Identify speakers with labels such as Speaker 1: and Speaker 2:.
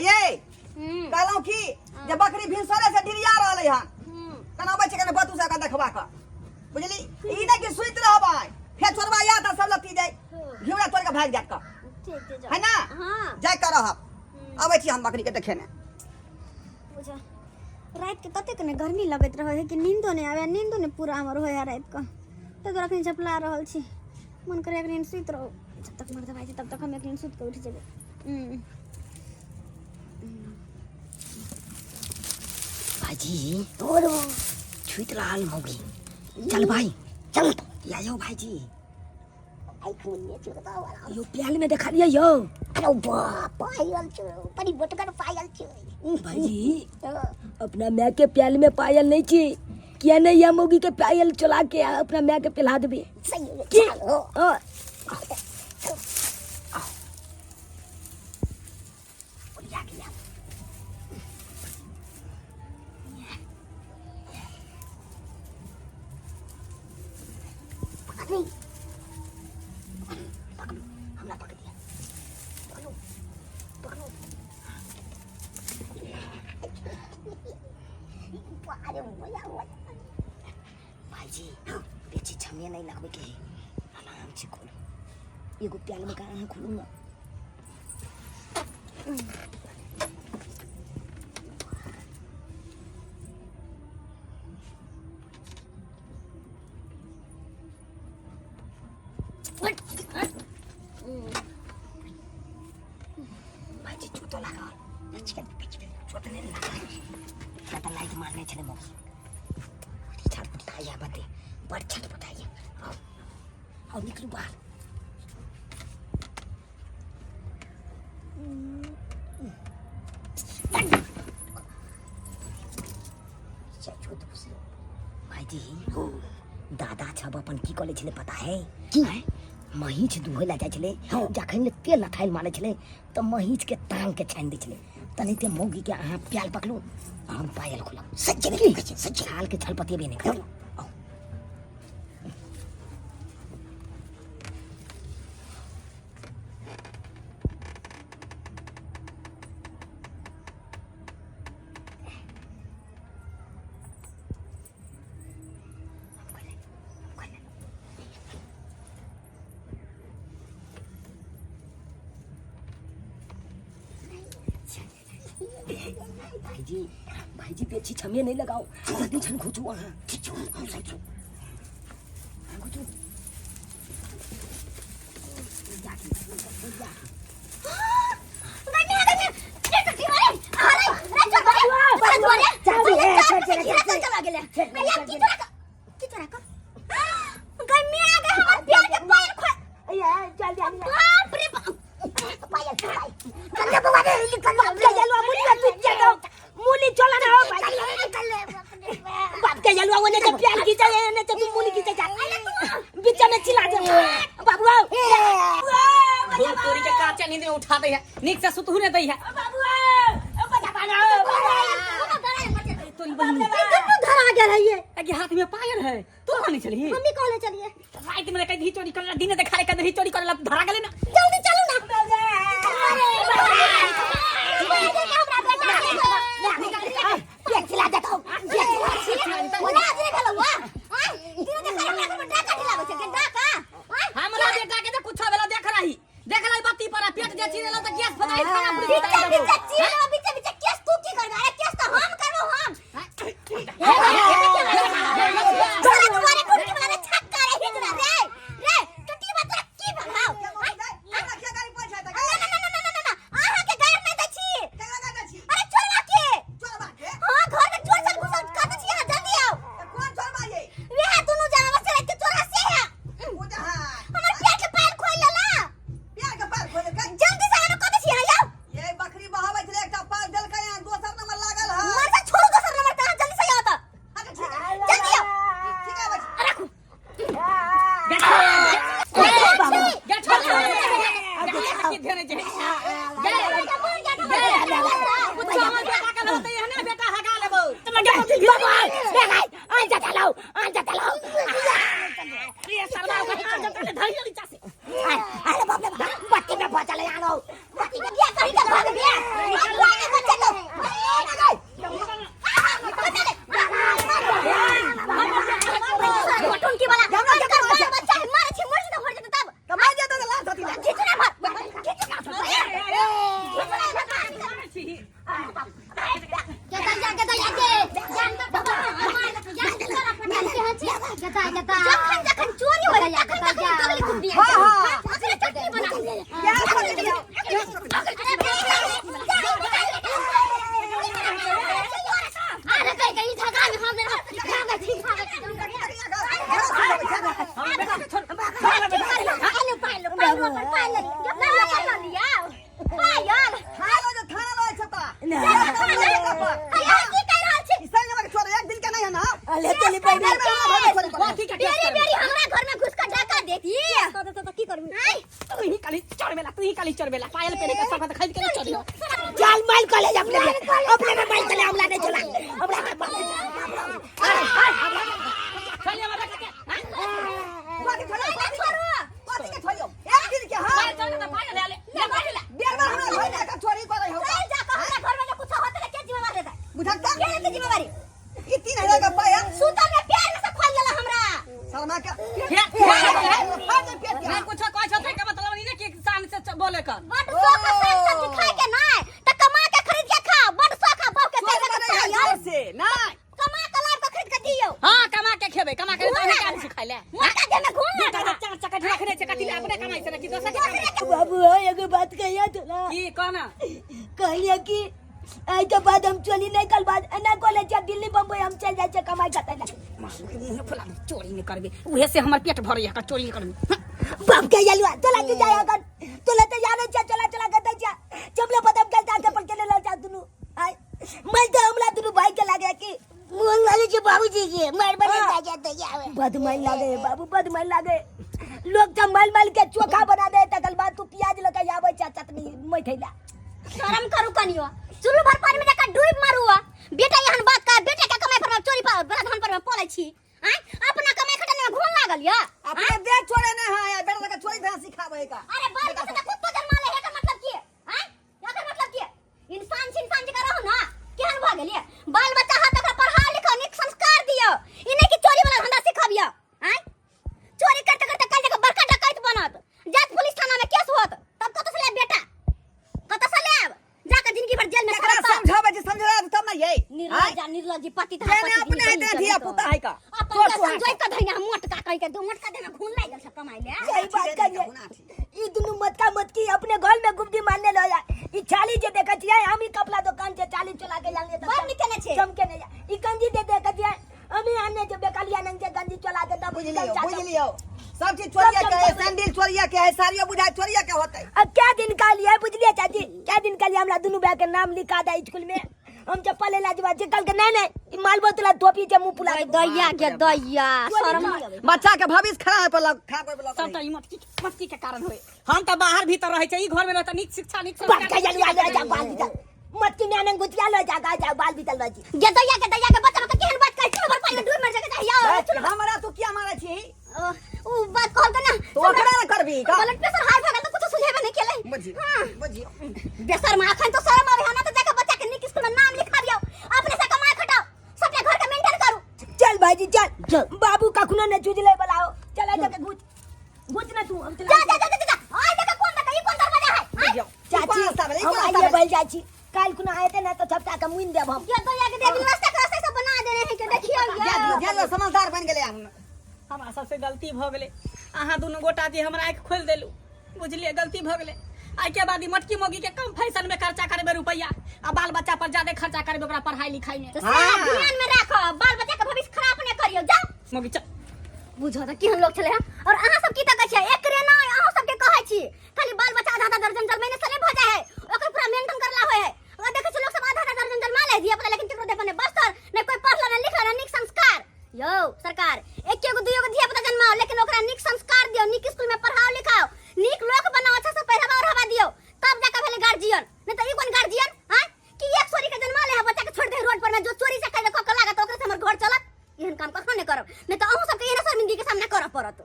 Speaker 1: हे
Speaker 2: हम्म
Speaker 1: कहलहुँ की जे बकरी भिनसरे से डिरिया रहलै हन
Speaker 2: हम्म
Speaker 1: केना अबै छै कने बतू से देखबा कऽ बुझली ई नहि कि सुति रहबै फेर चोरबा आयत आ सब लत्ती जाय घिउरा तोड़ि कऽ भागि जायत कऽ
Speaker 2: ठीक छै जाउ
Speaker 1: है ना
Speaker 2: हाँ
Speaker 1: जाय कऽ रहब अबै छी हम बकरी के देखेने
Speaker 2: बुझा रातिके ततेक ने गर्मी लगैत रहै है कि नींदो नहि आबै नींदो नहि पूरा हमर होइ है रातिके ताहि दुआरे अखन झपला रहल छी मन करे एक सुति रहू जब तक मर्द भाई तब तक हम एक सुति कऽ उठि जेबै हम्म।
Speaker 3: भाईजी तोरो छुइत रहल मौगी चल भाई चल या यो भाईजी
Speaker 4: आई खून चुरता वाला
Speaker 3: यो प्याल में देखा लिया यो
Speaker 4: अरे बाप पायल छु बड़ी मोटगर पायल छु
Speaker 3: भाईजी अपना माय के प्याल में पायल नहीं छी किया नहीं या मौगी के पायल चला के अपना माय के पिला देबे
Speaker 4: सही है
Speaker 3: की
Speaker 4: चलो
Speaker 3: हाँ।
Speaker 4: ओरिया गया पकड़ पकड़ू हमरा पकड़ लिया पकड़ू पकड़ू अरे मजा मजा
Speaker 3: भाईजी बेची छमिया नहीं लगबे के है आराम से खोलो एगो प्याल में कहाँ खोलू ना भाईजी चोटो लागल
Speaker 4: बच गेल बच गेल
Speaker 3: चोट नहि लागल किया तऽ लाइट मारने छलै मौगी छटपटाइया बते बड़ छटपटाइया आओ आओ निकलू बाहर भाईजी दादा छब अपन की करै छलै पता है
Speaker 4: की?
Speaker 3: आँय? महींस दुहै लए जाइ छलै जखन ले तेल लथाइल मारै छलै तऽ महींस के टांग के छानि दै छलै तनाहिते मौगी के अहाँ प्याल पकड़ू आ हम पायल खोलब
Speaker 4: सच्चे में कहै छै सच्चे
Speaker 3: छाल के छल पतेबे नहि करब आउ। भाईजी भाईजी बेची छमे नहीं लगाओ जल्दी छन खोजू अहाँ
Speaker 4: ठीक छौ हम सही छौ
Speaker 3: खोजू
Speaker 4: मूली चला ना हो
Speaker 3: बाप के जलवा ओने के प्याल खींचा एने के मूली खींचा जा बीच में चिल्ला दे बाबू आओ
Speaker 5: धूल तोरी के काचा नींद में उठा दे है नीक से सुतहु ने दै है
Speaker 3: बाबू आओ बजा बाना
Speaker 5: तोरी बहिन
Speaker 2: धरा गेल है ये
Speaker 5: अगे हाथ में पायल है तू कहाँ नहीं चली
Speaker 2: मम्मी कॉलेज चलिए
Speaker 5: रात में कहीं चोरी करला दिन देखा रे कहीं चोरी करला धरा गेले ना
Speaker 2: जल्दी चलू ना
Speaker 5: हमरा बेटा के तो कुछ भेला देख रही देख रही बत्ती पर पेट जे चीरे त गैस फटाई खाना पूरी
Speaker 1: हमरा किया गाली
Speaker 5: छी।
Speaker 2: जखन जखन चोरी होइ तखन तखन दगली कुटनी।
Speaker 1: हाँ, हाँ।
Speaker 2: ओकरे चटनी बना।
Speaker 1: क्या छोड़ी दियो?
Speaker 2: अरे कहि कहि झगड़ा में हम भागै छी, भागै छी। पायल पायल पायल पायल पायल लिया पायल।
Speaker 1: थाना जो थाना लय छै त।
Speaker 2: अरे की कहि रहल छी?
Speaker 1: ई संग में छोड़ एक दिन के नहीं है ना।
Speaker 3: अले तोली पहिने।
Speaker 5: कथी के
Speaker 2: बेरी बेरी हमरा घर में घुस कर डाका देती तो की करबी?
Speaker 5: तू ही काली चढ़बेला, तू ही काली चढ़बेला, पायल पहने के सब खरीद के चढ़ियो।
Speaker 3: चल माइल कॉलेज अपने में, अपने में माइल चले, हमला नहीं चला हमरा के माइल।
Speaker 5: चलिए हमरा बेटा के।
Speaker 1: कथी छोड़ियो? कथी के छोड़ियो? एक दिन के हां।
Speaker 5: पायल चढ़ के पायल ले ले ले पायल ले।
Speaker 1: बेर बेर हमरा घर जाके चोरी करे हो।
Speaker 2: चल जा कह, हमरा घर में जो कुछ होत के जिम्मेवार लेता?
Speaker 1: बुझलता?
Speaker 2: के लेते जिम्मेवारी?
Speaker 1: ई 3000 का पायल
Speaker 2: सुतल में प्यार में से खोल देला हमरा।
Speaker 1: शर्मा के
Speaker 5: हे,
Speaker 1: फाड़ दे पेट के।
Speaker 5: नहीं कुछ कहै छ के मतलब नहीं ने कि शान से बोले कर।
Speaker 2: बड शौक है साग सब्जी खाए के, नहीं त कमा के खरीद के खा। बड शौक है बहू के
Speaker 1: चोर
Speaker 2: तेल के
Speaker 1: करे है
Speaker 2: खाइयो।
Speaker 1: जोर से नहीं।
Speaker 2: कमा के लाब के खरीद के दियो।
Speaker 5: हां, कमा के खेबे, कमा के तो नहीं सिखाइले।
Speaker 2: मोटका देह में घूम
Speaker 5: दूटा चार चक्का रखने छै, कथी ले? अपने कमाई से ने कि दोसर के कमाई?
Speaker 3: बाबू हो, एगो बात कहिया तोरा।
Speaker 5: की कहना?
Speaker 3: कहलिए कि आई के बाद हम चोली नहीं, कल बाद एना कॉलेज जा, दिल्ली बम्बई हम चल जाय छै कमाई खातिर ला।
Speaker 5: मुँह फुला दे, चोरी नहीं करबे, उहे से हमर पेट भरैया का चोरी नहीं करबे।
Speaker 3: बाप के यलुआ तोला के जाय अगर तोला तो जाने छै, चला चला के दै छै चमला बदम के जाके पर के ले जा दुनु। आई मैं तो हमला दुनु भाई के लागे कि
Speaker 4: मोन वाले जो बाबूजी के मार बने जा जाते जावे।
Speaker 3: बदमाई लागे बाबू, बदमाई लागे। लोग तो मल मल के चोखा बना दे, तकर बाद तू प्याज लके आबै छै चटनी मैठैला।
Speaker 2: शर्म करू कनियो, चुल्लू भर पानी में जाकर डूब मारू। बेटा एहन बात का बेटा के कमाई पर में चोरी पर बड़ा धन पर में पड़ै छी। आय अपना कमाई खटने में घून लागल या।
Speaker 1: अपने देह छोड़े नहीं है, बेटा के चोरी धरा सिखावे का।
Speaker 2: अरे बाल बच्चा त कुत्तो जन्मा ले, एकर मतलब की? आय एकर मतलब की? इंसान से इंसान जका रहू ना। केहन भ गेलिए? बाल बच्चा हाथ ओकरा पढ़ा लिखा नीक संस्कार दियो, ई नहीं कि चोरी वाला धंधा सिखबियो। आय चोरी करते करते कल जगह बड़का डकैत बनत, जात पुलिस थाना में केस होत, तब कत से लायब बेटा, कत से लायब? जाकर जिंदगी भर जेल में
Speaker 1: एकरा
Speaker 2: सड़ता।
Speaker 1: समझावे जे समझा तब ना ये।
Speaker 2: निर्लज्ज निर्लज्ज पति था।
Speaker 1: जेने अपने है तेने धिया पुता है का।
Speaker 2: अपन के समझाई के धइना मोटका कहि के दो मोटका देना घून लागि गेल छ कमाई ले।
Speaker 3: सही बात कहिए, ई दुनु मटका मटकी अपने घर में गुब्दी मारने लो या। ई चाली जे देखै छियै, हम ई कपड़ा दुकान से चाली चला के लाने।
Speaker 2: बड़ नीक केने छै।
Speaker 3: चमके नहीं ई गंजी दे देखै छियै, हम ही आने जे बेकलिया नंग जे गंजी चला के तब
Speaker 1: बुझ लियो, बुझ लियो, सब चीज चोरिया के है, सैंडल चोरिया के है, साड़ियो बुझाय चोरिया के होते।
Speaker 3: अब क्या दिन का लिए बुझलिए चाची, क्या दिन का लिए हमरा दुनु भाई के नाम लिखा दे स्कूल में, हम चप्पल ले लाजवा जे कल के नहीं नहीं ई मालबो तोला धोपी जे मुंह फुला देबो।
Speaker 2: दैया के दैया, शर्म।
Speaker 1: बच्चा के भविष्य खराब है पर लग खराब होय पर
Speaker 5: सब तऽ ई मटकी मटकी के कारण होय। हम तऽ बाहर भीतर रहै छै, ई घर में रहता नीक शिक्षा नीक
Speaker 3: बाप
Speaker 5: संस्कार।
Speaker 3: का जलवा ले जा, बाल बितल मटकी में आनंद गुचिया ले जा गा जा बाल बितल बाजी।
Speaker 2: गे दैया के दैया के, बच्चा के केहन बात कहै छी? भर पानी में डूब मर जाके चाहिए।
Speaker 1: हमरा तू किया मारै छी?
Speaker 2: उ बात कहल के ना।
Speaker 1: तो ओकरा ना करबी का?
Speaker 2: ब्लड प्रेशर हाई भ गेल त कुछ सुझेबे नहीं केले।
Speaker 1: बुझियो।
Speaker 2: हाँ।
Speaker 1: बुझियो।
Speaker 2: बेशर्म, अखन तो शर्म आवे है ना, तो जाके बच्चा के नीक स्कूल में नाम लिखा दियो, अपने से कमाई खटाओ, सबके घर के मेंटेन करू।
Speaker 3: चल भाईजी चल, बाबू कखनो ने चुजले वाला हो, चला जाके घुस घुस ना तू, हम चला।
Speaker 2: जा जा जा जा जा, आइ देखा कोन देखा, ई कोन दरवाजा है? आइ।
Speaker 1: बुझियो।
Speaker 3: चाची,
Speaker 1: कोन रास्ता भेलै? ई
Speaker 3: हम
Speaker 1: कोन रास्ता
Speaker 3: आइए
Speaker 1: भेलै?
Speaker 3: बैल जाइ छी, काल्हि कुना हेतै ने तऽ सबटा के मुनि देब हम।
Speaker 2: ये दैया के देख, रास्ता के रास्ता सब बना देने है के देखियो।
Speaker 1: जा दियो, जा दियो, समझदार बन गेलै हम।
Speaker 5: हमरा सबसे गलती भऽ गेलै, अहाँ दुनू गोटा जे हमरा आँखि खोलि देलू, बुझलियै? गलती भऽ गेलै। आइके बाद ई मटकी मोगी के कम फैशन में खर्चा करबै रुपैआ आ बाल बच्चा पर ज्यादा खर्चा करबै, ओकरा पढ़ाई लिखाई में।
Speaker 2: तो सारा ध्यान में राखो, बाल बच्चा के भविष्य खराब नहीं करियो। जाओ।
Speaker 5: मोगी चल।
Speaker 2: बुझो तऽ केहन लोक छलै हँ। और अहाँ सब की तकै छियै? एकरे नहि, अहाँ सबके कहै छी, खाली बाल बच्चा आधा आधा दर्जन जन्मेने से नहि भऽ जाइ है, ओकर पूरा मेंटेन करला होइ है। अगर देखै छी लोक सब आधा आधा दर्जन जन्मा लै धिया पुता, लेकिन केकरो देह पर नहि बस्तर, नहि कोइ पढ़ल, नहि लिखल, नहि नीक संस्कार। यौ सरकार, एके गो दुइयो गो धिया पुता जन्माओ, लेकिन ओकरा नीक संस्कार दियौ, नीक स्कूल में पढ़ाओ लिखाओ, नीक लोक बनाओ, अच्छा से पहिरावा ओढ़ावा दियौ, तब जाके भेलै गार्जियन। नहि तऽ ई कोन गार्जियन? आँय कि एक सोरी के जन्मा ले है, बच्चा के छोड़ दे रोड पर में, जो चोरी से कऽ के लागत ओकरे से हमर घर चलत? एहन काम कखनो नहि करब, नहि तऽ अहूँ सबके एहने शर्मिंदगी के सामना करऽ पड़त।